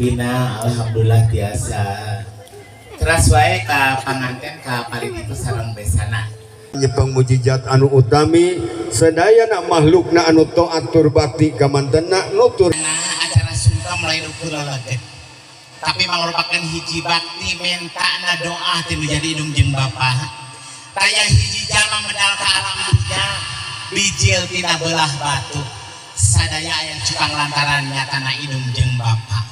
Pina alhamdulillah tiasa. Teras wae ka panganten ka paling itu sareng besana. Nyepeng mujizat anu utami sadayana makhlukna anu taat tur bakti ka mantena nutur. Nah, acara sungkem lain ukur leleget. Tapi mangrupakeun hiji bakti mentana doa ti nu jadi indung jeung bapa. Taya hiji jalma medal ka alam dunya bijil tina belah batu. Sadaya aya cukang lantaran nyatana indung jeung bapa.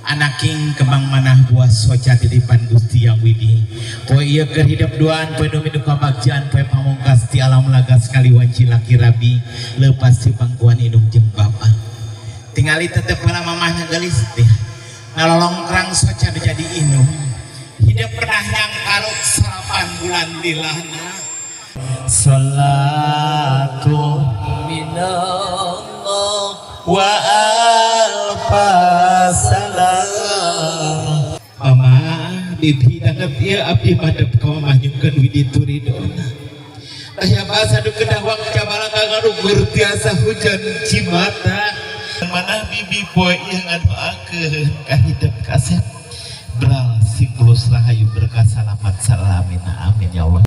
Anaking kembang manah buah soca titipan Gusti Yang Widi. Poe ieu keur hidep duaan poe nu minum kabagjaan poe pamungkas ti alam laga sekali wanci laki rabi leupas ti pangkuan indung jeung bapa. Tingali tetep heula mamahna geulis teh. Ngalolongkrang soca nu jadi indung. Hidep pernah nyangkaruk 8 bulan lilana. Salatu minallah wa alfa salam. Mama bibi danget ieu abdi madep ka mamah nyungkeun widi turidona. Aya bahasa nu kedah waktu jabalaka ngalugur tiasa hujan cimata. Mana bibi poe ieu ngadoakeun ka hidep kasep. Bral siklus rahayu berkah salamat salamina amin ya Allah.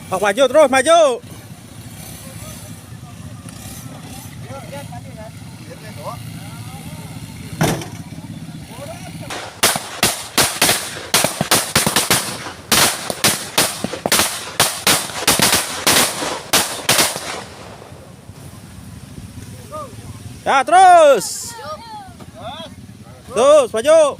Pak maju terus maju. Ya terus. Terus maju.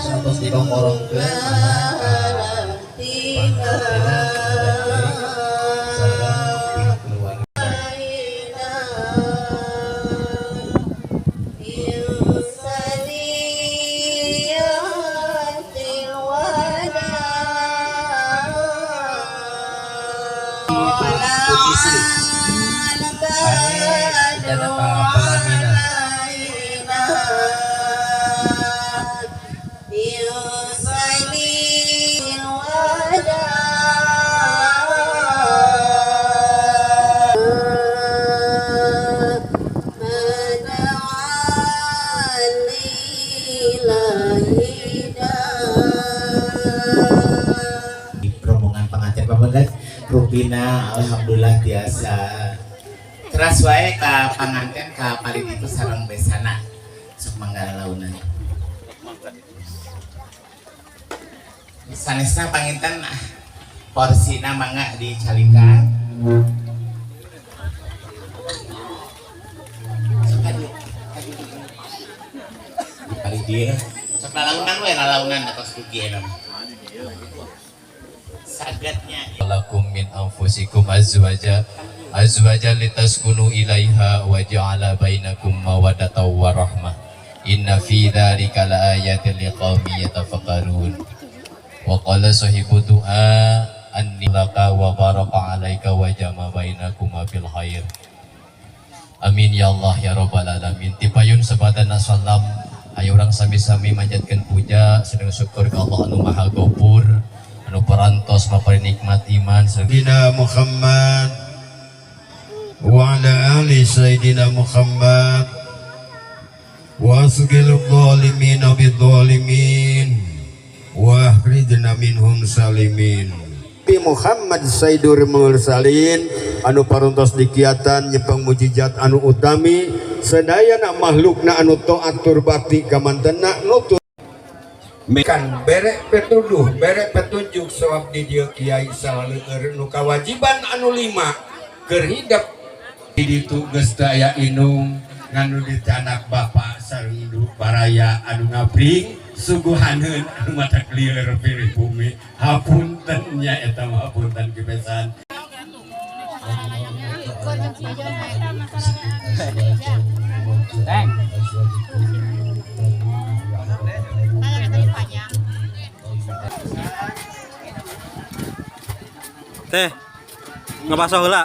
Santos dikongkorongkeun mana pangantenna sareng pihak keluarga. Puisi ane dana pelaminan. Rombongan pengantin pameget rupina alhamdulillah biasa teras wae ka panganten ka paling itu sareng besana sok mangga launan sanesna panginten porsina mangga dicalikan. Sok adi di paling dieu sok lalaunan we, lalaunan atos dugi eta mah sagetnya. Lakum min anfusikum azwaja azwaja litaskunu ilaiha wa ja'ala bainakum mawaddatan wa rahmah inna fi dzalika laayatin liqaumin yatafakkarun. Wa qala sahibu du'a anni laka wa baraka alaika wa jama bainakuma fil khair. Amin ya Allah ya rabbal alamin. Tipayun sabadana salam ayo urang sami-sami manjatkeun puja sareng syukur ka Allah anu Maha Ghafur anu parantos mapari nikmat iman. Sayyidina Muhammad wa ala ali Sayyidina Muhammad wa asghil zalimin bidh-dhalimin wa akhrijna minhum salimin. Nabi Muhammad Sayyidul Mursalin anu parantos dikiatan nyepeng mujizat anu utami sadayana makhlukna anu taat tur bakti ka mantena nutur kan berek petuduh berek petunjuk sebab di dieu kiai salaleueur nu kawajiban anu lima keur hidep di ditu geus teu aya inung nganu ditanak bapak sareng baraya anu ngabring suguhaneun anu mata lieur pilih bumi hapunten nya eta mah hapunten kipesan. Teh, ngabaso heula.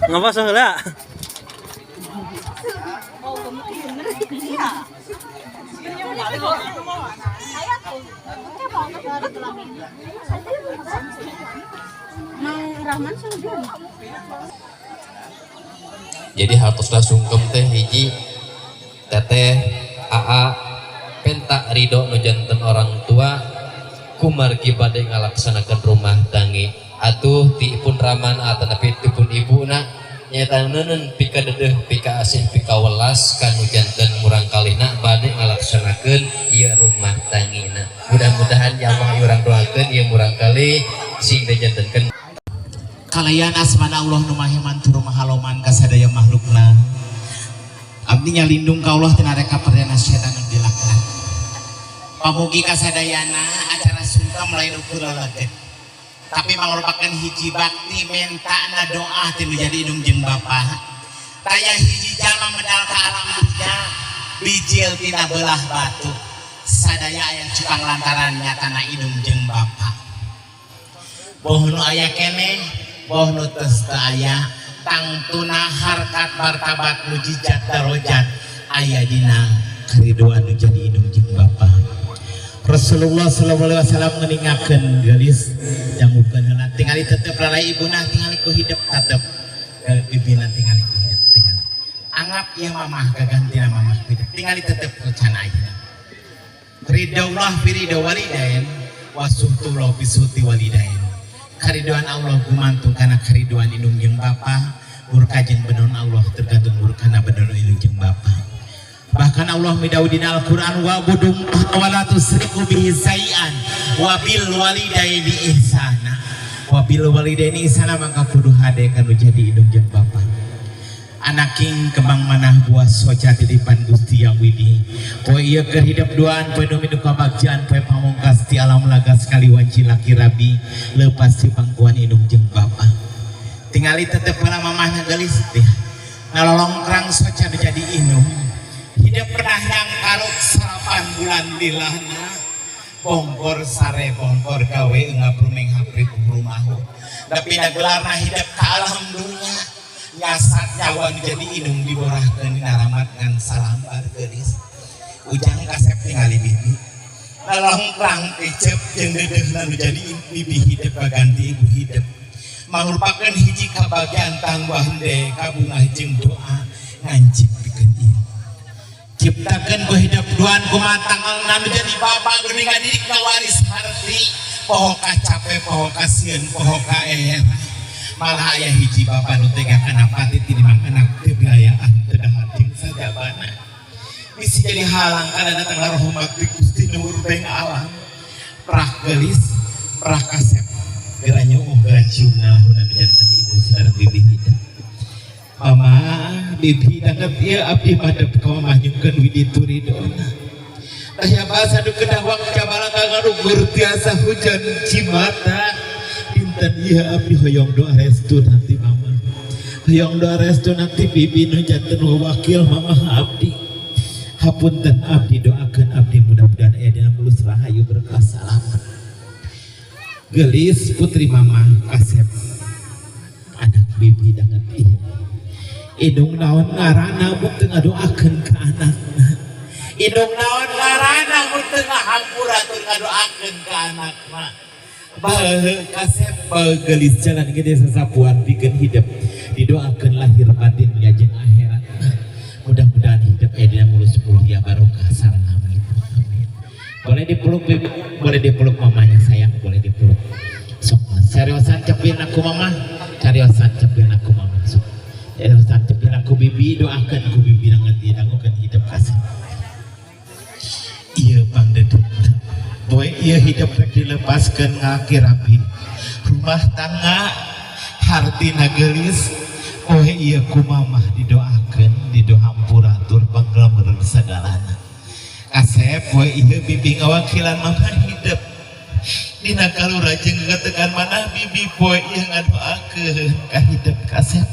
Ngabaso heula. Jadi hartosna sungkem teh hiji teteh aa penta ridho nu janten orang tua kumargi bade ngalaksanakeun rumah tangga atuh ti pun raman atanapi ti pun ibuna nyaeta neuneun pika dedeuh pika asih pika welas kanu janten murang kalihna bade ngalaksanakeun ieu rumah tangina. Mudah-mudahan ya Allah urang doakeun ieu murang kalih sing dijantenkeun kalayan asmana Allah nu maha mantur maha loman ka sadaya makhlukna. Abdi nyalindung ka Allah tina reka perdana setan nu dilaknat. Pamugi kasadayana acara sungkem lain ukur lalaget tapi mangrupakeun hiji bakti mentana doa ti nu jadi indung jeung bapa. Taya hiji jalma medal ka alam dunya bijil tina belah batu. Sadaya aya cupang lantaran nyatana indung jeung bapa. Boh nu aya keneh, boh nu tes teu aya, tangtuna harkat martabat mujizat darajat aya dina karidoan nu jadi indung jeung bapa. Rasulullah sallallahu alaihi wasallam ngeningakeun geulis jangukeun heula tingali tetep lalai ibuna tingali ku hidep tetep bibina tingali ku hidep tingali anggap ieu mamah gagantina mamah ku hidep tingali tetep ku can ayeuna ridallah fi ridha walidain wa suhtullah fi suhti walidain. Karidoan Allah gumantung kana karidoan indung jeung bapa, murka jeung benon Allah tergantung murkana benon indung jeung bapa. Bahkan Allah midau dina Al-Qur'an wa budum wa la tusriku bihi syai'an wa bil walidaini ihsana. Wa bil walidaini ihsana maka kudu hade kanu jadi indung jeung bapa. Anaking kembang manah buah soca titipan Gusti Yang Widi. Poe ieu keur hidep duaan poe nu midu kabagjaan poe pamungkas ti alam laga sekali wanci laki rabi leupas ti pangkuan indung jeung bapa. Tingali tetep heula mamahna geulis teh. Ngalolongkrang soca nu jadi indung. Hidup pernah nyangkaruk 8 bulan lilana bongkor sare bongkor gawe engap rumeng haprit rumahu tapi nagelarna hidup ka alam dunya nyasat nyawa nu jadi indung diborahkeun dina ramat ngan salambar geulis ujang kasep tingali bibi lalongkrang ecep jeung deudeuhna nu jadi bibi hidup kaganti ibu hidup mangrupakeun hiji kabagian tangguh hende kabungah jeung doa ngancip pikeun ieu ciptakeun ku hidup duaan kumaha tanggalna nu jadi bapa geuning ngadidik waris harti poho ka cape poho ka sieun poho ka era malah aya hiji bapa nu tega kana pati tinimbang anak teu biayaan teu dahar jeung sajabana bisi jadi halang kana datang rahmat ti Gusti nu murbeng alam prak geulis prak kasep geura nyuuh geura cium nalahuna nu janten ibu sareng bibi hidup. Mama bibi danget ieu abdi madep ka mamah nyungkeun widi turidona. Tah bahasa nu kedah waktu jabalaka ngalugur tiasa hujan cimata. Dinten ieu abdi hoyong doa restu nanti mama. Hoyong doa restu nanti bibi nu janten wakil mama abdi. Hapunten abdi doakeun abdi mudah-mudahan aya dina mulus rahayu berkah salamat. Geulis putri mama kasep anak bibi danget ieu. Indung naon ngaranna mun teu ngadoakeun ka anakna. Indung naon ngaranna mun teu ngahampura teu ngadoakeun ka anakna. Bae kasep geulis jalan gede sasapuan pikeun hidup didoakeun lahir batin jeung akhirat. Mudah-mudahan hidup aya dina mulus mulia barokah sareng amin. Amin. Boleh dipeluk bibi, boleh dipeluk mamanya sayang, boleh dipeluk. Sok cariosan cepil aku mama, cariosan cepil aku mama sok. Cariosan cepil aku bibi, doakan ku bibi nanti dangukeun hidup kasih. Ieu pangdedukna. Poe ieu hidup rek dilepaskeun ngaki rapi. Rumah tangga hartina geulis, poe ieu ku mamah didoakeun, didohampura tur panglamereun sagalana. Kasep poe ieu bibi ngawakilan mamah hidup. Dina kalura jeung katekan manah bibi poe ieu ngadoakeun ka hidup kasep.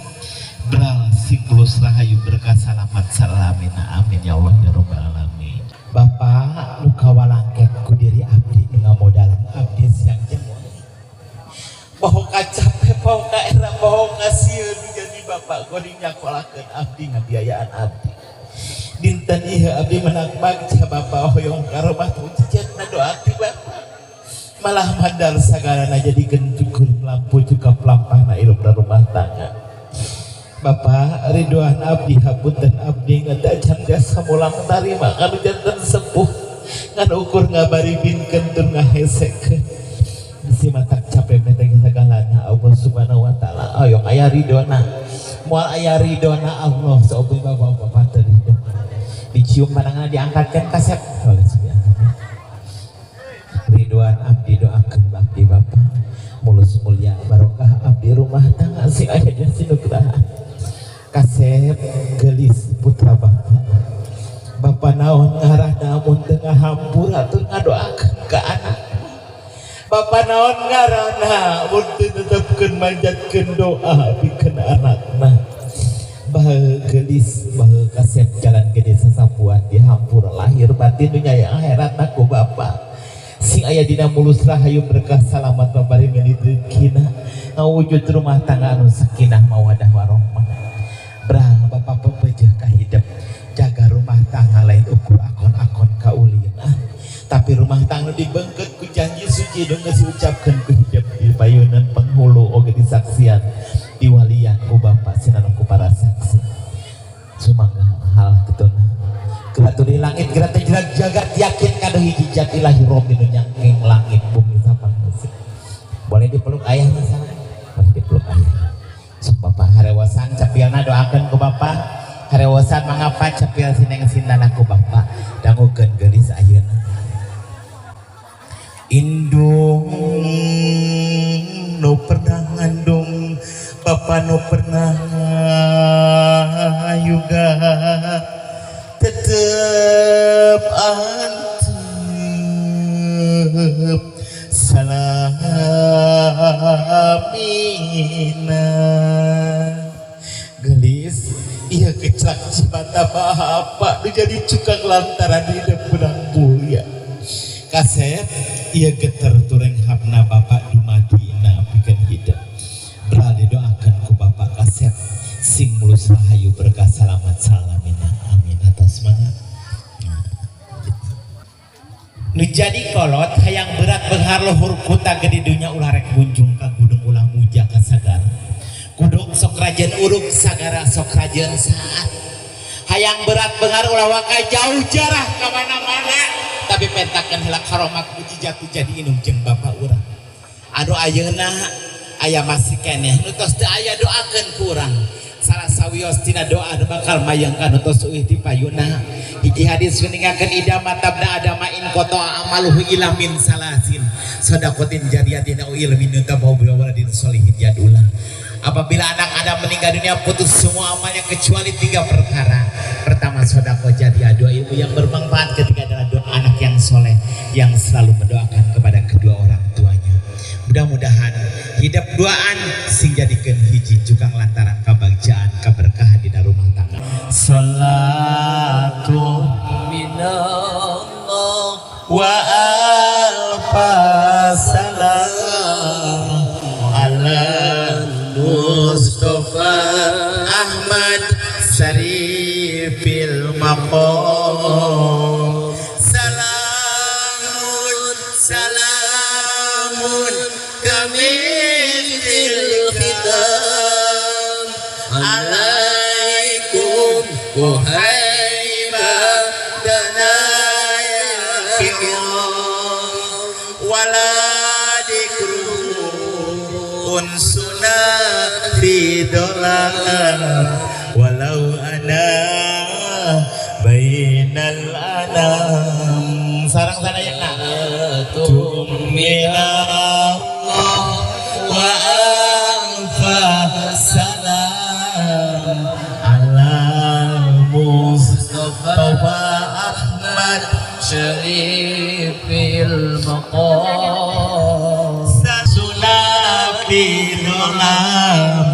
Bral siklus rahayu berkah salamat salamina amin ya Allah ya rabbal alamin. Bapak nu kawalangket ku diri abdi nu ngamodalan abdi siang jeung poho ka cape poho ka era poho ka sieun jadi bapak goding nyakolakeun abdi ngabiayaan abdi. Dinten ieu abdi menak bagja bapak hoyong ka rumah cicetna doa ti bapak. Malah mandal sagalana jadi gencukur lampu cukap lampahna ilmu rumah tangga. Bapak Ridwan abdi hapunten abdi ngadacan jasa mulang tarima kanu janten sepuh ngan ukur ngabaribinkeun tur ngahesekeun bisi matak capek meteng sagalana Allah Subhanahu wa taala hoyong aya ridona moal aya ridona Allah saupami bapak-bapak teu ridho dicium panangan diangkatkeun kasep boleh diangkat Ridwan abdi doakeun abdi bapak mulus mulia barokah abdi rumah tangga sing aya dina sinugraha kasep geulis putra bapak bapak naon ngarahna mun teu ngahampura teu ngadoakeun ka anak bapak naon ngarahna mun teu tetepkeun manjatkeun doa pikeun anakna bae geulis bae kasep Kasep jalan gede sasapuan dihampura lahir batin dunya yang akhirat ku Bapak sing aya dina mulus rahayu berkah salamat babari milidkina ngawujud rumah tangga anu sakinah mawadah warohmah. Brah Bapak pepejeh ka hidup jaga rumah tangga lain ukur akon-akon kaulin tapi rumah tangga dibengket ku janji suci nu geus diucapkeun ku hidup di payunan penghulu oge disaksian diwalian ku Bapak sinareng ku para saksi. Sumangga hal kituna geura di langit geura teh jagat yakin kada hiji jat ilahi robbi nu nyangking langit bumi sapang musik. Boleh dipeluk ayahna salah? Boleh dipeluk ayah. Sok Bapak harewasan cepilna doakeun ku Bapak. Harewasan mangapa cepil sineng sindana ku Bapak dangukeun geulis ayeuna. Indung nu pernah ngandung Bapak nu pernah juga tetep antep salamina. Gelis iya kecelak cimata bapak nu jadi cukang lantaran hidup kurang mulia. Kasep iya geter tureng hapna bapak dumadina pikeun hidup. Berali doakan ku Bapak Kasep sing mulus rahayu berkah salamat salamina amin atas semangat. Nu jadi kolot hayang berat benghar luhur kuta gede dunya ulah rek munjung ka gunung ulah muja ka sagara. Kudung sok rajen uruk sagara sok rajen saat. Hayang berat benghar ulah waka jauh jarah ka mana-mana tapi pentakeun heula karomat mujizat jadi inum jeung bapak urang. Anu ayeuna aya masih keneh nu tos teu aya doakeun ku urang. Salah sawios tina doa nu bakal mayang ka nu tos eueuh ti payuna. Hiji hadis meninggalkan ida matabna adama in qata'a amaluhu ila min salasin sadaqatin jariyatin au ilmin yuntafa bihi waladin sholihin yadullah. Apabila anak Adam meninggal dunia putus semua amalnya kecuali tiga perkara. Pertama sedekah jariyah, dua ilmu yang bermanfaat, ketiga adalah doa anak yang soleh yang selalu mendoakan kepada kedua orang tuanya. Mudah-mudahan hidup duaan sing jadikeun hiji cukang lantaran kabagjaan kaberkahan dina rumah tangga. Salatu minallah wa alfa salam ala Mustafa Ahmad Syarifil maqam. Salamun salamun kamil khitam alaikum wahai ya kiram wala dikru unsuna fi dolal walau ana bainal anam. Sarang sadayana minallah wa alfa salam ala Mustafa Ahmad syarifil maqam. Sunafi dolam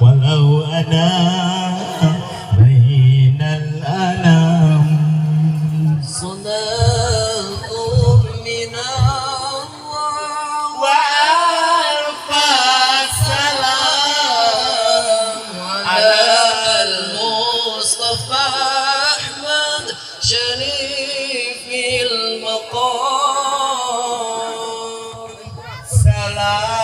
walau ana bainal anam. Salatu minallah wa alfa salam ala al-Mustafa Ahmad syarifil maqam. Salam